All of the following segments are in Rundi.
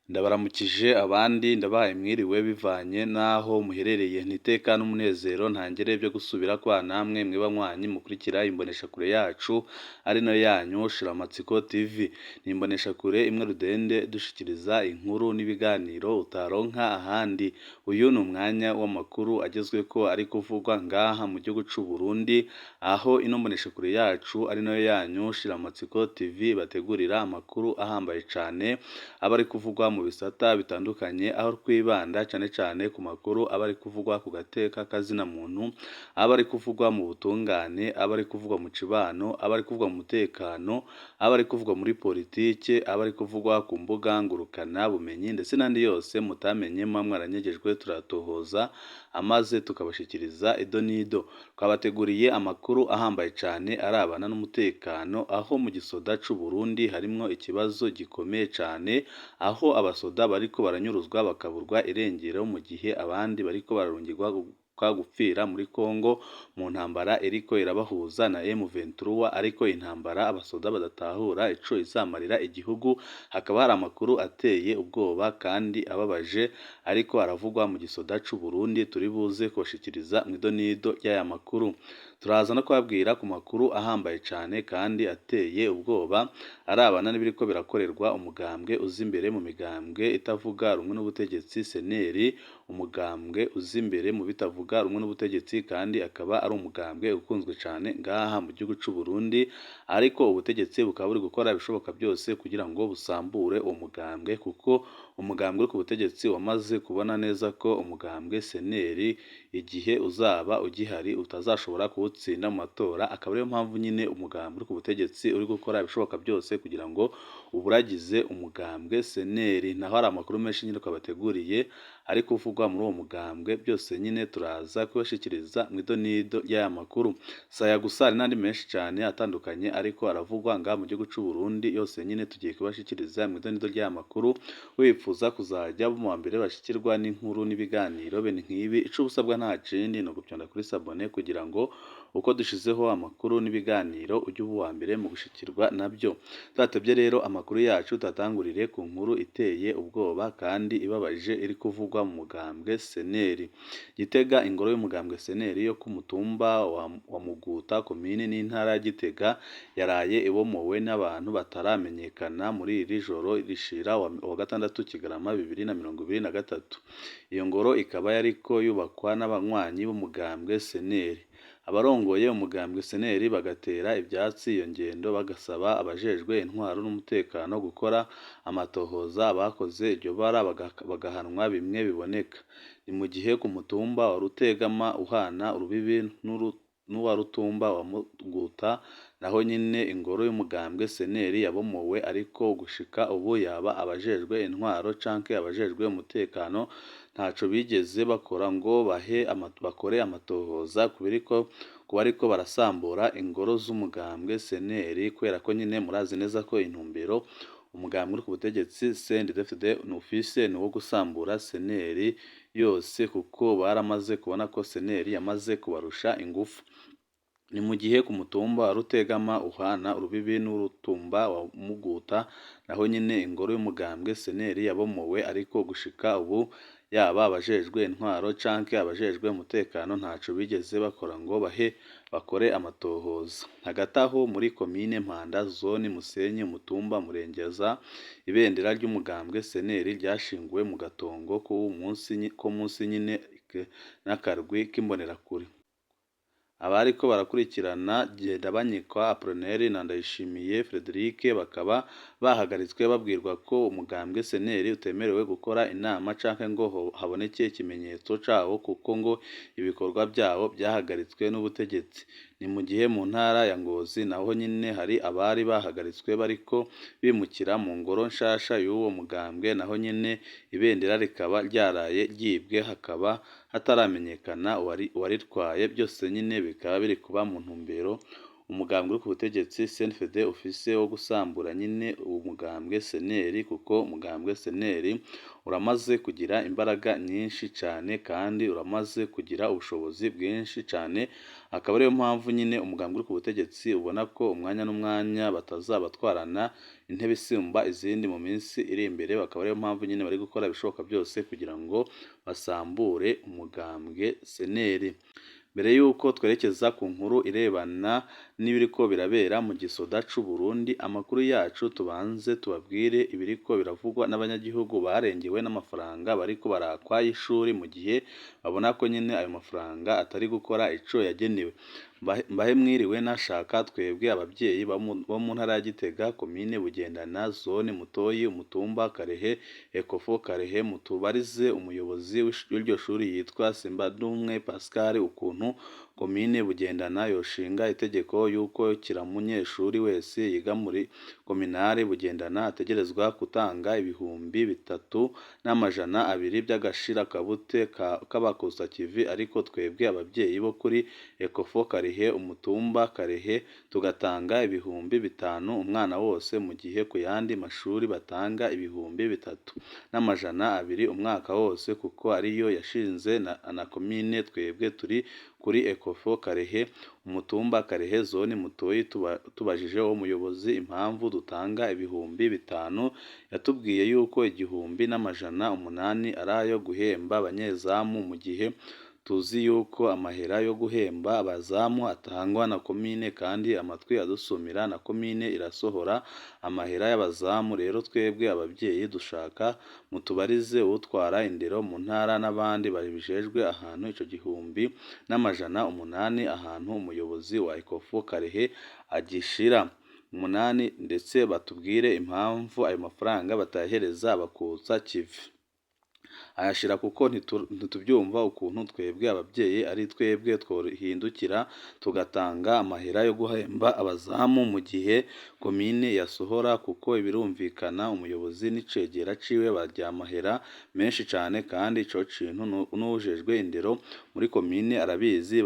Ndabaramukije abandi ndabahaye mwiriwe bivanye n'aho muherereye, nti iteka n'umunezero ntangere byo gusubira kwa namwe mwe banywanyi mukurikira imboneshakure yacu ari nayo yanyu Shiramatsiko TV. Ni imboneshakure imwe rudende dushikiriza inkuru n'ibiganiro utaronka ahandi. Uyu ni umwanya w'amakuru agezweko ari kuvugwa ngaha mu gihugu c'u Burundi, aho ino mboneshakure yacu ari nayo yanyu Shiramatsiko TV bategurira amakuru ahambaye cane aba ari kuvugwa mu bisata bitandukanye, aho twibanda cane cane ku makuru aba ari kuvugwa ku gateka kazina muntu, aba ari kuvugwa mu butungane, aba ari kuvugwa mu cibano, aba ari kuvugwa mu mutekano, aba ari kuvugwa muri politike, aba ari kuvugwa ku mbuga ngurukana bumenyi ndetse n'andi yose mutamenye muba mwaranyegejwe turatohoza amaze tukabashikiriza ido n'ido. Twabateguriye amakuru ahambaye cane arabana n'umutekano, aho mu gisoda c'u Burundi harimwo ikibazo gikomeye cane, aho abasoda bariko baranyuruzwa bakaburwa irengero mu gihe abandi bariko bararungirwa gupfira muri Congo mu ntambara iriko irabahuza na M23, ariko intambara abasoda badatahura ico izamarira igihugu. Hakaba hari amakuru ateye ubwoba kandi ababaje ariko aravugwa mu gisoda c'u Burundi, turi buze kubashikiriza mw'ido n'ido ry'aya makuru. Turaza no kubabwira ku makuru ahambaye cane kandi ateye ubwoba arabana n'ibiriko birakorerwa umugambwe uza imbere mu migambwe itavuga rumwe n'ubutegetsi seneri, umugambwe uza imbere mu bitavuga rumwe n'ubutegetsi kandi akaba ari umugambwe ukunzwe cane ngaha mu gihugu c'u Burundi, ariko ubutegetsi bukaba buri gukora ibishoboka byose kugira ngo busambure uwo mugambwe, kuko umugambwe uri ku butegetsi wamaze kubona neza ko umugambwe seneri igihe uzaba ugihari utazashobora kuwutsinda mu matora, akaba ariyo mpamvu nyine umugambwe uri ku butegetsi uri gukora ibishoboka byose kugira ngo uburagize umugambwe seneri. Naho hari amakuru menshi nyine twabateguriye ari kuvugwa muri uwo mugambwe, byose nyine turaza kubashikiriza mu ido n'ido ry'aya makuru. Si aya gusa, hari n'andi menshi cane atandukanye ariko aravugwa ngaha mu gihugu c'u Burundi, yose nyine tugiye kubashikiriza mu ido n'ido ry'aya makuru. Wipfuza kuzajya mu wa mbere bashikirwa n'inkuru n'ibiganiro bene nk'ibi, ico usabwa nta kindi ni ugupyonda kuri sabone kugira ngo uko dushizeho amakuru n'ibiganiro ujye uba uwa mbere mu gushikirwa nabyo. Tudatevye rero amakuru yacu tuyatangurire ku nkuru iteye ubwoba kandi ibabaje iri kuvugwa mu mugambwe seneri. Gitega, ingoro y'umugambwe seneri yo ku mutumba wa Muguta, komine n'intara ya Gitega, yaraye ibomowe n'abantu bataramenyekana muri iri joro rishira wa gatandatu Kigarama 2023. Iyo ngoro ikaba yariko yubakwa n'abanywanyi b'umugambwe seneri. Abarongoye umugambwe seneri bagatera ivyatsi iyo ngendo, bagasaba abajejwe intwaro n'umutekano gukora amatohoza, abakoze iryo bara bagahanwa bimwe biboneka. Ni mu gihe ku mutumba wa Rutegama uhana urubibi n'uwa Rutumba wa Muguta, naho nyine ingoro y'umugambwe seneri yabomowe, ariko gushika ubu yaba abajejwe intwaro canke abajejwe umutekano ntaco bigeze bakora ngo bakore amatohoza ku bariko barasambura ingoro z'umugambwe seneri, kubera ko nyine murazi neza ko intumbero umugambwe uri ku butegetsi CNDD-FDD ufise ni uwo gusambura seneri yose, kuko baramaze kubona ko seneri yamaze kubarusha ingufu. Ni mu gihe ku mutumba wa Rutegama uhana urubibi n'urutumba wa Muguta, naho nyine ingoro y'umugambwe seneri yabomowe, ariko gushika ubu yaba abajejwe intwaro canke abajejwe umutekano ntaco bigeze bakora ngo bakore amatohoza. Hagati aho muri komine Mpanda, zone Musenyi, umutumba Murengeza, ibendera ry'umugambwe seneri ryashinguwe mu gatongo ko munsi nyine n'akarwi k'imbonerakure. Abariko barakurikirana Ngendabanyikwa Apollonaire na Ndayishimiye Frederic bakaba bahagaritswe babwirwa ko umugambwe seneri utemerewe gukora inama canke ngo haboneke ikimenyetso cawo, kuko ngo ibikorwa vyawo vyahagaritswe n'ubutegetsi. Ni mu gihe mu ntara ya Ngozi naho nyine hari abari bahagaritswe bariko bimukira mu ngoro nshasha y'uwo mugambwe, naho nyine ibendera rikaba ryaraye ryibwe, hakaba hataramenyekana uwaritwaye. Byose nyine bikaba biri kuba mu ntumbero Umugambwe uri ku butegetsi CNFD ufise wo gusambura nyine umugambwe SNL, kuko umugambwe SNL uramaze kugira imbaraga nyinshi cane kandi uramaze kugira ubushobozi bwinshi cane, akaba ariyo mpamvu nyine umugambwe uri ku butegetsi ubona ko umwanya n'umwanya batazabatwarana intebe isumba izindi mu minsi iri imbere, bakaba ariyo mpamvu nyine bari gukora ibishoboka byose kugira ngo basambure umugambwe SNL. Mbere y'uko twerekeza ku nkuru irebana n'ibiriko birabera mu gisoda c'u Burundi, amakuru yacu tubanze tubabwire ibiriko biravugwa n'abanyagihugu barengewe n'amafaranga bariko barakwa y'ishuri, mu gihe babona ko nyine ayo mafaranga atari gukora ico yagenewe. Mbahe mwiriwe nashaka twebwe ababyeyi bo mu ntara ya Gitega, komine Bugendana, zone Mutoyi, umutumba Karehe, Ecofo Karehe, mutubarize umuyobozi w'iryo shuri yitwa Simbadumwe Pascal ukuntu komine Bugendana yoshinga itegeko yuko kira munyeshuri wese yiga muri kominare Bugendana ategerezwa gutanga 3200 by'agashira kabute k'abakusakivi, ariko twebwe ababyeyi bo kuri Ecofo Karehe, umutumba Karehe, tugatanga 5000 umwana wose, mu gihe ku yandi mashuri batanga 3200 umwaka wose, kuko ariyo yashinze na komine. Twebwe turi kuri Ecofo Karehe, umutumba Karehe, zone Mutoyi. Tubajije uwo muyobozi impamvu dutanga 5000, yatubwiye yuko 1800 ari ayo guhemba abanyezamu, mu gihe tuzi yuko amahera yo guhemba abazamu atangwa na komine, kandi amatwi adusumira na komine irasohora amahera y'abazamu. Rero twebwe ababyeyi dushaka mutubarize utwara indero mu ntara n'abandi babijejwe ahantu ico 1800 ahantu umuyobozi wa Ecofo Karehe agishira umunani, ndetse batubwire impamvu ayo mafaranga batayahereza abakutsa kivi ayashira, kuko ntitubyumva ukuntu twebwe ababyeyi ari twebwe twohindukira tugatanga amahera yo guhemba abazamu mu gihe komine yasohora, kuko birumvikana umuyobozi n'icegera ciwe barya amahera menshi cane, kandi ico kintu n'uwujejwe indero muri komine arabizi,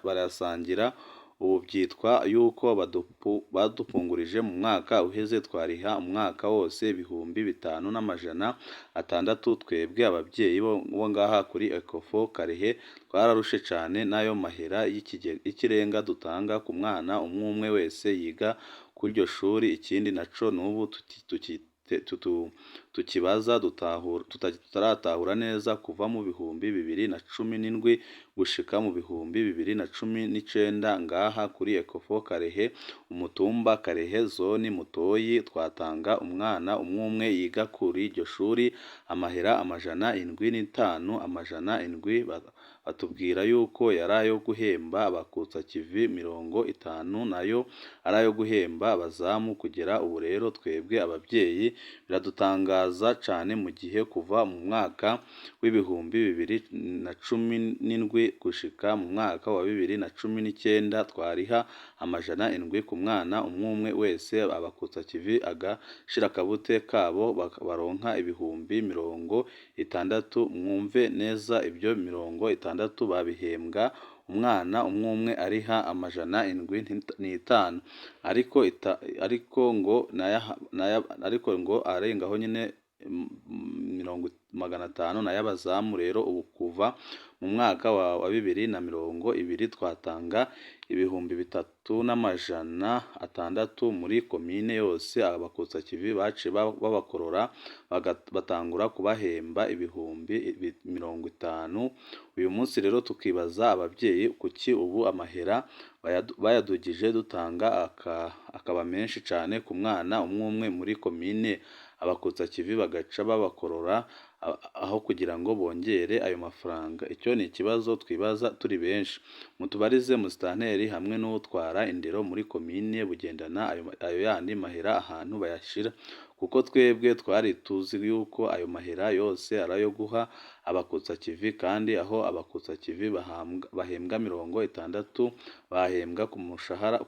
barayasangira. Ubu byitwa yuko badupfungurije mu mwaka uheze twariha umwaka wose 5600. Twebwe ababyeyi bo ngaha kuri Ecofo Karehe twararushe cane n'ayo mahera y'ikirenga dutanga ku mwana umwe wese yiga kuri iryo shuri. Ikindi naco n'ubu tukibaza tutaratahura neza, kuva mu 2017 gushika mu 2019 ngaha kuri Ecofo Karehe, umutumba Karehe, zone Mutoyi, twatanga umwana umwe yiga kuri iryo shuri amahera 705. 700 batubwira yuko yari ayo guhemba abakutsakivi, 50 nayo ari ayo guhemba abazamu. Kugera ubu rero twebwe ababyeyi biradutangaza cane, mu gihe kuva mu mwaka w'2017 gushika mu mwaka wa 2019 twariha 700 ku mwana umwe wese, abakutsakivi agashirakabute kabo baronka 60,000. Mwumve neza, ibyo 60 babihembwa umwana umwe ariha 705, ariko ngo arengaho nyine 500 n'ay'abazamu. Rero ubu kuva mu mwaka wa 2020 twatanga 3600 muri komine yose, abakutsakivi baciye babakorora batangura kubahemba 50,000. Uyu munsi rero tukibaza ababyeyi kuki ubu amahera bayadugije dutanga akaba menshi cane ku mwana umwe muri komine, abakutsakivi bagaca babakorora aho kugira ngo bongere ayo mafaranga. Icyo ni ikibazo twibaza turi benshi. Mutubarize musitanteri hamwe n'utwara indero muri komine Bugendana ayo yandi mahera ahantu bayashira, kuko twebwe twari tuzi yuko ayo mahera yose ari ayo guha abakutsakivi, kandi aho abakutsakivi bahembwa 60 bahembwa ku mushahara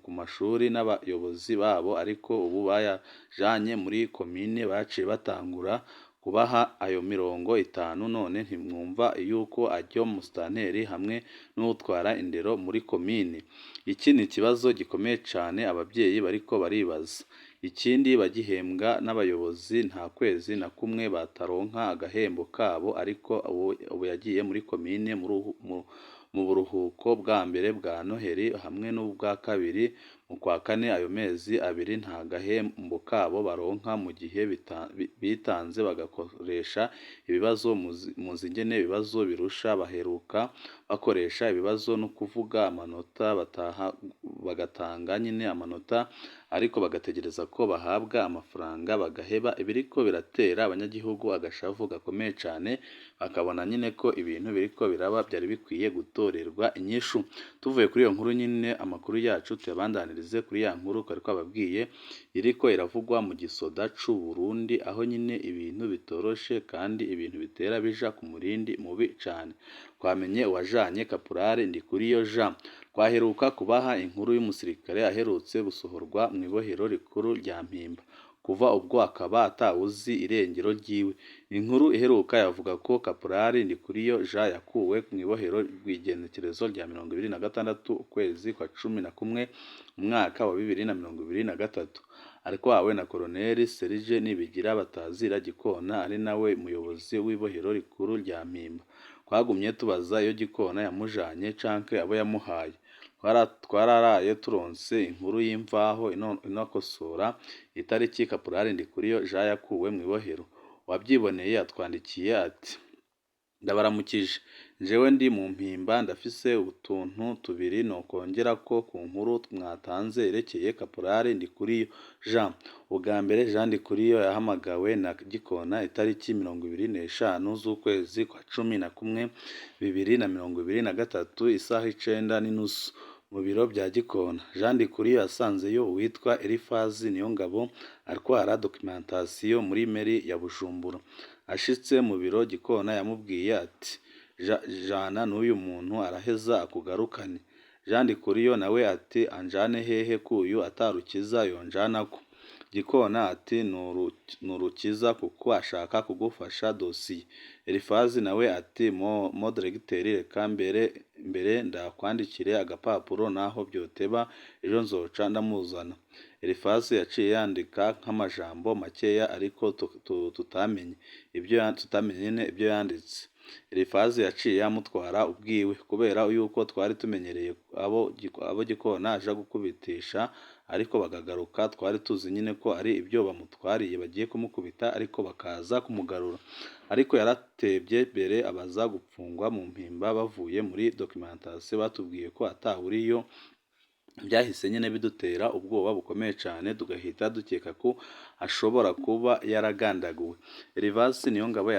ku mashuri n'abayobozi babo, ariko ubu bayajanye muri komine baciye batangura Kubaha ayo 50 none ntimwumva yuko aryo musitanteri hamwe n'uwutwara indero muri komine. Iki ni ikibazo gikomeye cane abavyeyi bariko baribaza. Ikindi bagihembwa n'abayobozi nta kwezi na kumwe bataronka agahembo kabo, ariko ubu yagiye muri komine mu buruhuko bwa mbere bwa Noheli hamwe n'ubwa kabiri mu kwa kane. Ayo mezi abiri nta gahembo kabo baronka mu gihe bitanze bagakoresha ibibazo. Muzi ingene ibibazo birusha, baheruka bakoresha ibibazo n'ukuvuga amanota bataha bagatanga nyine amanota, ariko bagategereza ko bahabwa amafaranga bagaheba. Ibiriko biratera abanyagihugu agashavu gakomeye cane, bakabona nyine ko ibintu biriko biraba byari bikwiye gutorerwa inyishu. Tuvuye kuri iyo nkuru nyine, amakuru yacu tuyabandanirize kuri ya nkuru twari twababwiye iriko iravugwa mu gisoda c'u Burundi, aho nyine ibintu bitoroshe kandi ibintu bitera bija ku murindi mubi cane. Twamenye uwajanye Kaporari Ndikuriyo Jean. Twaheruka kubaha inkuru y'umusirikare aherutse gusohorwa mu ibohero rikuru rya Mpimba, kuva ubwo akaba atawuzi irengero ryiwe. Inkuru iheruka yavuga ko Kaporari Ndikuriyo Jean yakuwe mu ibohero rw'igenekerezo rya 26 ukwezi kwa 11 umwaka wa 2023, atwawe na Koloneli Serge Nibigira batazira Gikona, ari nawe muyobozi w'ibohero rikuru rya Mpimba. Twagumye tubaza iyo Gikona yamujanye canke abo yamuhaye. Twararaye turonse inkuru y'imvaho inakosora itariki Kaporari Ndikuriyo Jean yakuwe mu ibohero. Uwavyiboneye yatwandikiye ati: "Ndabaramukije, jewe ndi mu Mpimba, ndafise utuntu tubiri nokongerako ku nkuru mwatanze yerekeye Kaporari Ndikuriyo Jean. Ubwa mbere, Jean Ndikuriyo yahamagawe na Gikona itariki 25 z'ukwezi kwa 11 2023 isaha 9:30 mu biro bya Gikona. Jean Ndikuriyo yasanzeyo uwitwa Elifazi Niyongabo atwara documentation muri mairie ya Bujumbura. Ashitse mu biro, Gikona yamubwiye ati: 'Jana n'uyu muntu araheza akugarukane.' Jean Ndikuriyo nawe ati: 'Anjane hehe kuyu atarukiza yonjanako?' Gikona ati: 'Nurukiza kuko ashaka kugufasha dosiye.' Elifazi nawe ati: 'Mon directeur, reka mbere ndakwandikire agapapuro, naho vyoteba ejo nzoca ndamuzana.' Elifazi yaciye yandika nk'amajambo makeya, ariko tutamenye nyene ivyo yanditse. Elifazi yaciye amutwara ubwiwe, kubera yuko twari tumenyereye abo Gikona aja gukubitisha ariko bakagaruka, twari tuzi nyine ko ari ibyo bamutwariye bagiye kumukubita ariko bakaza kumugarura. Ariko yaratevye mbere abaza gupfungwa mu Mpimba bavuye muri documentation batubwiye ko atawuriyo. Byahise nyine bidutera ubwoba bukomeye cane, tugahita dukeka ko ashobora kuba yaragandaguwe." Elifazi Niyongabo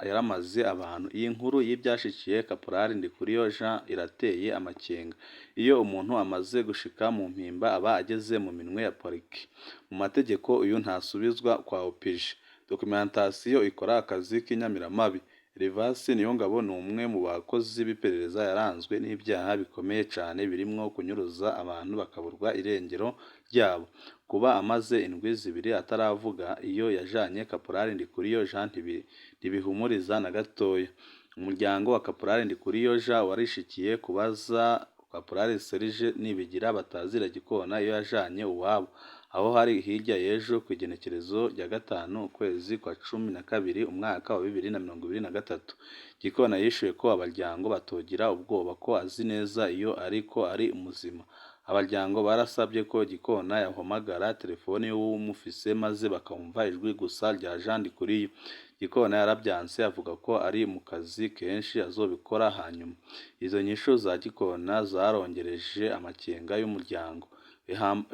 yaramaze abantu. Iyi nkuru y'ivyashikiye Kaporari Ndikuriyo Jean irateye amakenga. Iyo umuntu amaze gushika mu Mpimba aba ageze mu minwe ya parike. Mu mategeko uyu ntasubizwa kwa OPG. Documentation ikora akazi k'inyamiramabi. Elifazi Niyongabo ni umwe mu bakozi b'iperereza yaranzwe n'ibyaha bikomeye cane birimwo kunyuruza abantu bakaburwa irengero ryabo. Kuba amaze indwi zibiri ataravuga iyo yajanye Kaporari Ndikuriyo Jean ntibihumuriza na gatoya. Umuryango wa Kaporari Ndikuriyo Jean warishikiye kubaza Kaporari Serge Nibigira batazira Gikona iyo yajanye uwabo. Aho hari hirya y'ejo kw'igenekerezo rya 5 ukwezi kwa 12 umwaka wa 2023. Gikona yishuye ko abaryango batogira ubwoba, ko azi neza iyo ari, ko ari muzima. Abaryango barasabye ko Gikona yahamagara telefoni y'uwumufise maze bakumva ijwi gusa rya Jean Ndikuriyo. Gikona yaravyanse, avuga ko ari mu kazi kenshi azobikora hanyuma. Izo nyishu za Gikona zarongereje amakenga y'umuryango.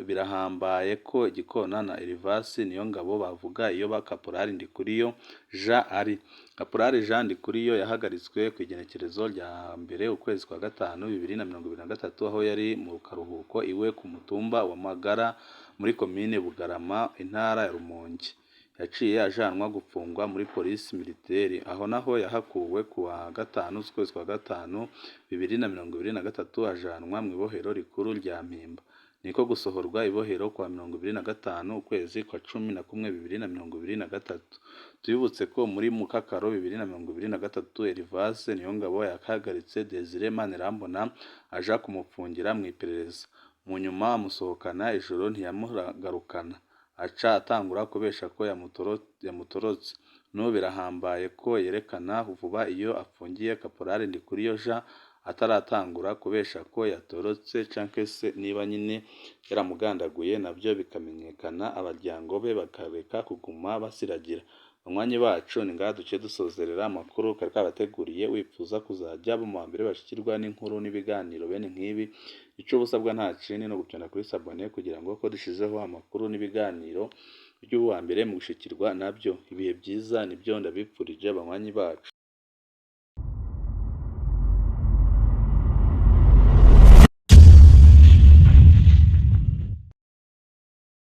Birahambaye ko Gikona na Elifazi Niyongabo bavuga iyo Kaporari Ndikuriyo Jean ari. Kaporari Jean Ndikuriyo yahagaritswe kw'igenekerezo rya 1 ukwezi kwa 5 2023, aho yari mu karuhuko iwe ku mutumba wa Magara muri komine Bugarama, intara ya Rumonge. Yaciye ajanwa gupfungwa muri polisi militaire, aho naho yahakuwe kuwa 5 z'ukwezi kwa 5 2023 ajanwa mw'ibohero rikuru rya Mpimba. Niko gusohorwa ibohero kwa 25 ukwezi kwa 11 2023. Tubibutse ko muri Mukakaro 2023 Elivase Niyongabo yakahagaritse Desire Manirambona aja kumupfungira mu iperereza. Mu nyuma amusohokana ijoro ntiyamugarukana, aca atangura kubesha ko yamutorotse. N'ubu birahambaye ko yerekana vuba iyo apfungiye Kaporali Ndikuriyo Jean ataratangura kubesha ko yatorotse canke se niba nyine yaramugandaguye nabyo bikamenyekana, abaryango be bakareka kuguma basiragira. Banywanyi bacu, ni ngaha duciye dusozerera amakuru kari kabateguriye. Wifuza kuzajya mu wa mbere bashikirwa n'inkuru n'ibiganiro bene nk'ibi, ico ubusabwa nta kindi no gupyonda kuri s'abonner kugira ngo ko dushizeho amakuru n'ibiganiro by'uwa mbere mu gushikirwa nabyo. Ibihe byiza nibyo ndabipfurije, banywanyi bacu.